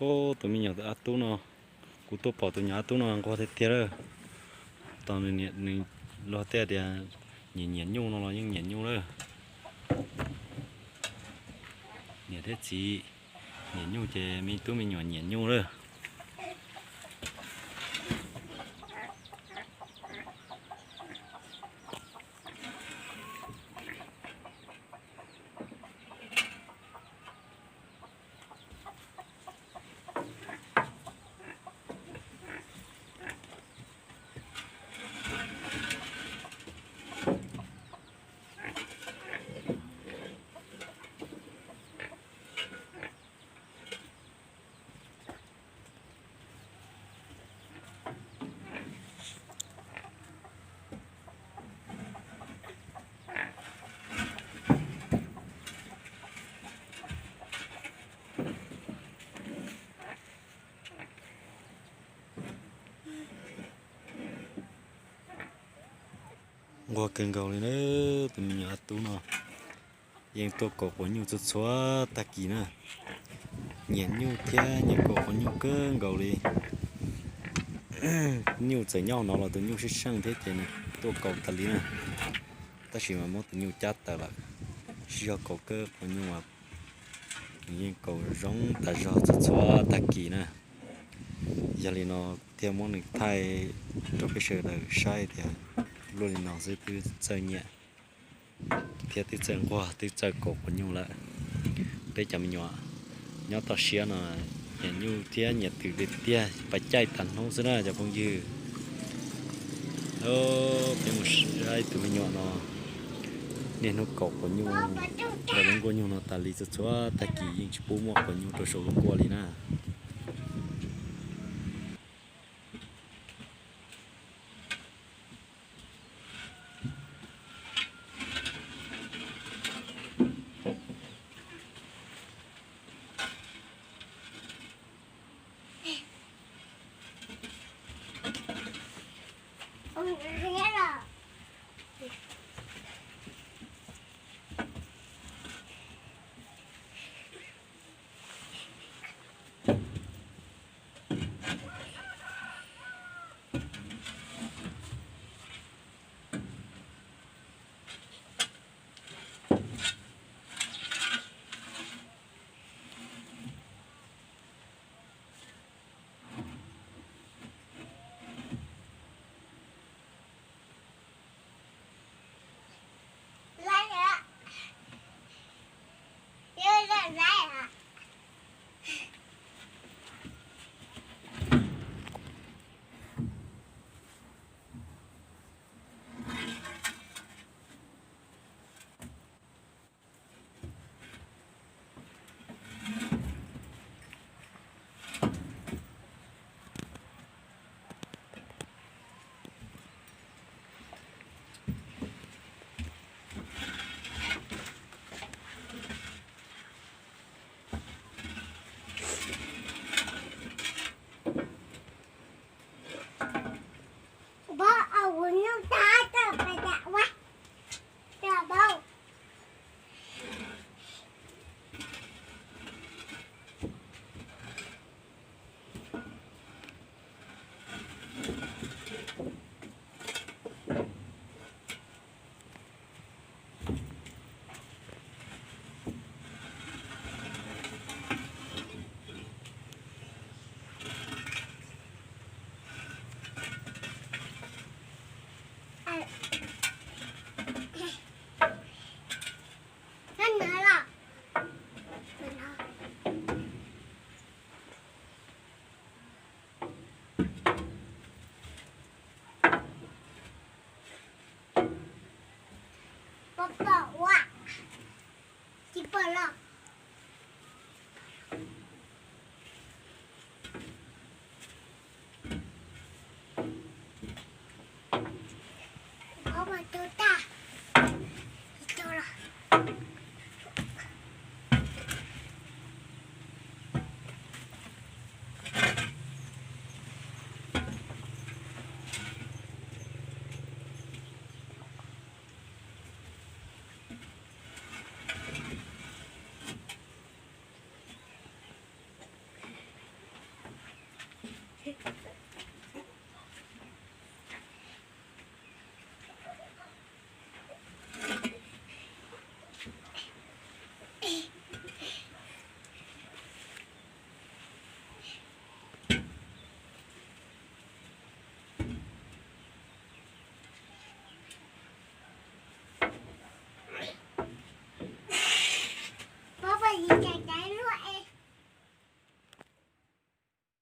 Tus me nyuam ab tub no, kuv tuaj pom tus nyuam ab tub no nquag tiag tiag lawm. Tos nws luag tej tias nyiam nyiam nyuj no los yeej nyiam nyuj lawm. Niam thiab txiv nyiam nyuj ces me tub me nyuam nyiam nyuj lawm. Nquag kawg nkaus li na, tus me nyuam ab tub no yeej tuaj kaum quav nyuj txhua txhua tag kis na. Nyiam nyuj thiab nyiam kaum quav nyuj kawg nkaus li. Nyuj txawm nyob no los tus nyuj sib seej thiab ces nws tuaj kaum tas li na. Tab sis mas muab tus nyuj cab tawm lawm, sib zog kaum kawg quav nyuj mas nws yeej kaum zoo tas zog txhua txhua tag kis na. Yog li no kuv thiaj muab nws thaij rau peb sawv daws saib tias luaj li no xwb twb txawj nyiam thiab twb txawj nquag twb txawj kaum quav nyuj lawm. Peb cov me nyuam nyob toj siab no nyiam nyuj thiab nyiam twm tiag tiag, pas caij tas hnub xwb na cov phooj ywg. Peb mus saib tus me nyuam no niaj hnub kaum quav nyuj, lawv lub nkuaj nyuj no tas li txhua txhua tag kis yeej tsis pub muaj quav nyuj rau saum lub nkuaj li na. Pom ua, tsis pom los. Pom tus tag.